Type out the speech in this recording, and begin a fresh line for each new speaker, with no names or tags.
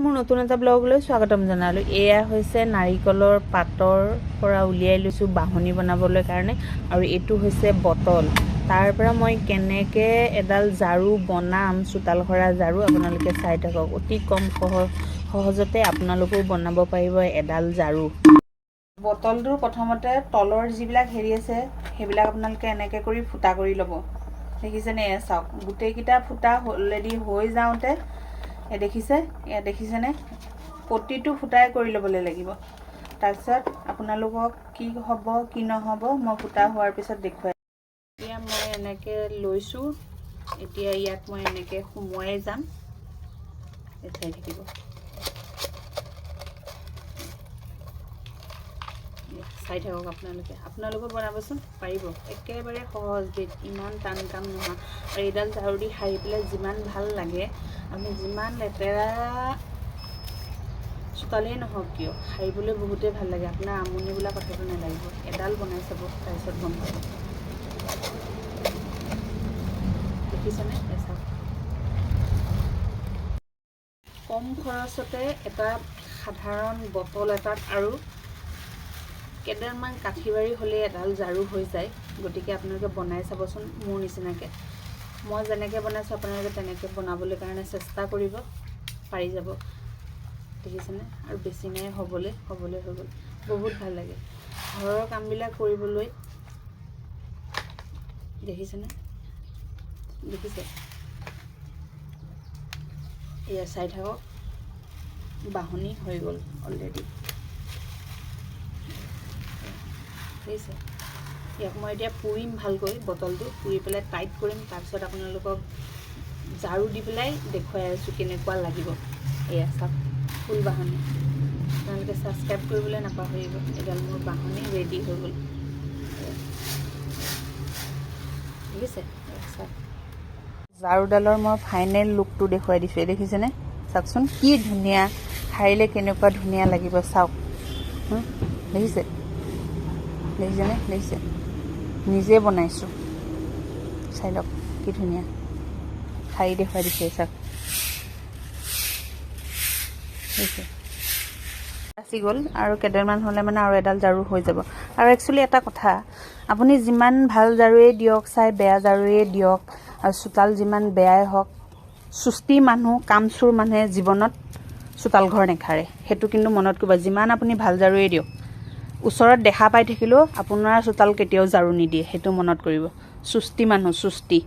মোৰ নতুন এটা ব্লগলৈ স্বাগতম জনালোঁ। এয়া হৈছে নাৰিকলৰ পাতৰ পৰা উলিয়াই লৈছোঁ বাহনি বনাবলৈ কাৰণে, আৰু এইটো হৈছে বটল। তাৰ পৰা মই কেনেকৈ এডাল ঝাৰু বনাম, চোতাল সৰা ঝাৰু, আপোনালোকে চাই থাকক। অতি কম সহজতে আপোনালোকেও বনাব পাৰিব এডাল ঝাৰু। বটলটোৰ প্ৰথমতে তলৰ যিবিলাক হেৰি আছে, সেইবিলাক আপোনালোকে এনেকৈ কৰি ফুটা কৰি ল'ব। দেখিছেনে? এয়া চাওক, গোটেইকেইটা ফুটা অলৰেডি হৈ যাওঁতে, এয়া দেখিছে, এয়া দেখিছেনে? প্ৰতিটো ফুটাই কৰি ল'বলৈ লাগিব। তাৰপিছত আপোনালোকক কি হ'ব কি নহ'ব মই ফুটা হোৱাৰ পিছত দেখুৱাই। এতিয়া মই এনেকৈ লৈছোঁ। এতিয়া ইয়াত মই এনেকৈ সুমুৱাই যাম, চাই থাকিব। চাই থাকক আপোনালোকে, আপোনালোকেও বনাবচোন, পাৰিব। একেবাৰে সহজ, ইমান টান কাম নহয়। আৰু এইডাল ঝাৰু দি সাৰি পেলাই যিমান ভাল লাগে, আপুনি যিমান লেতেৰা চোতালেই নহওক কিয়, সাৰিবলৈ বহুতেই ভাল লাগে। আপোনাৰ আমনি বোলা কথাটো নালাগিব। এডাল বনাই চাব, তাৰপিছত গম পাব। দেখিছেনে? চাওক, কম খৰচতে এটা সাধাৰণ বটল এটাত আৰু কেইডালমান কাঠি বাৰী হ'লেই এডাল ঝাৰু হৈ যায়। গতিকে আপোনালোকে বনাই চাবচোন মোৰ নিচিনাকৈ। মই যেনেকৈ বনাইছোঁ, আপোনালোকে তেনেকৈ বনাবলৈ কাৰণে চেষ্টা কৰিব, পাৰি যাব। দেখিছেনে? আৰু বেছি নাই হ'বলৈ, হ'বলৈ হৈ গ'ল। বহুত ভাল লাগে ঘৰৰ কামবিলাক কৰিবলৈ। দেখিছেনে? দেখিছে? এয়া চাই থাকক, বাহনি হৈ গ'ল অলৰেডি। দেখিছে? ইয়াক মই এতিয়া পুৰিম ভালকৈ। বটলটো পুৰি পেলাই টাইট কৰিম, তাৰপিছত আপোনালোকক ঝাৰু দি পেলাই দেখুৱাই আছোঁ কেনেকুৱা লাগিব। এয়া চাওক, ফুল বাহনি। আপোনালোকে ছাবস্ক্ৰাইব কৰিবলৈ নাপাহৰিব। এডাল মোৰ বাহনি ৰেডি হৈ গ'ল। দেখিছে? চাওক, ঝাৰুডালৰ মই ফাইনেল লুকটো দেখুৱাই দিছোঁ। দেখিছেনে? চাওকচোন, কি ধুনীয়া! সাৰিলে কেনেকুৱা ধুনীয়া লাগিব চাওক। দেখিছে? দেখিছেনে? দেখিছে? নিজে বনাইছোঁ, চাই লওক কি ধুনীয়া। সাৰি দেখুৱাই দিছে, চাওক। দেখিছে? বাচি গ'ল আৰু কেইডালমান হ'লে মানে আৰু এডাল ঝাৰু হৈ যাব। আৰু একচুৱেলি এটা কথা, আপুনি যিমান ভাল ঝাৰুৱেই দিয়ক চাই বেয়া ঝাৰুৱেই দিয়ক আৰু চোতাল যিমান বেয়াই হওক, চুস্তি মানুহ, কামচোৰ মানুহে জীৱনত চোতাল ঘৰ নেসাৰে। সেইটো কিন্তু মনত কৰিব। যিমান আপুনি ভাল ঝাৰুৱেই দিয়ক, ওচৰত দেখা পাই থাকিলেও আপোনাৰ চোতাল কেতিয়াও ঝাৰু নিদিয়ে, সেইটো মনত কৰিব। চুস্তি মানুহ, চুস্তি।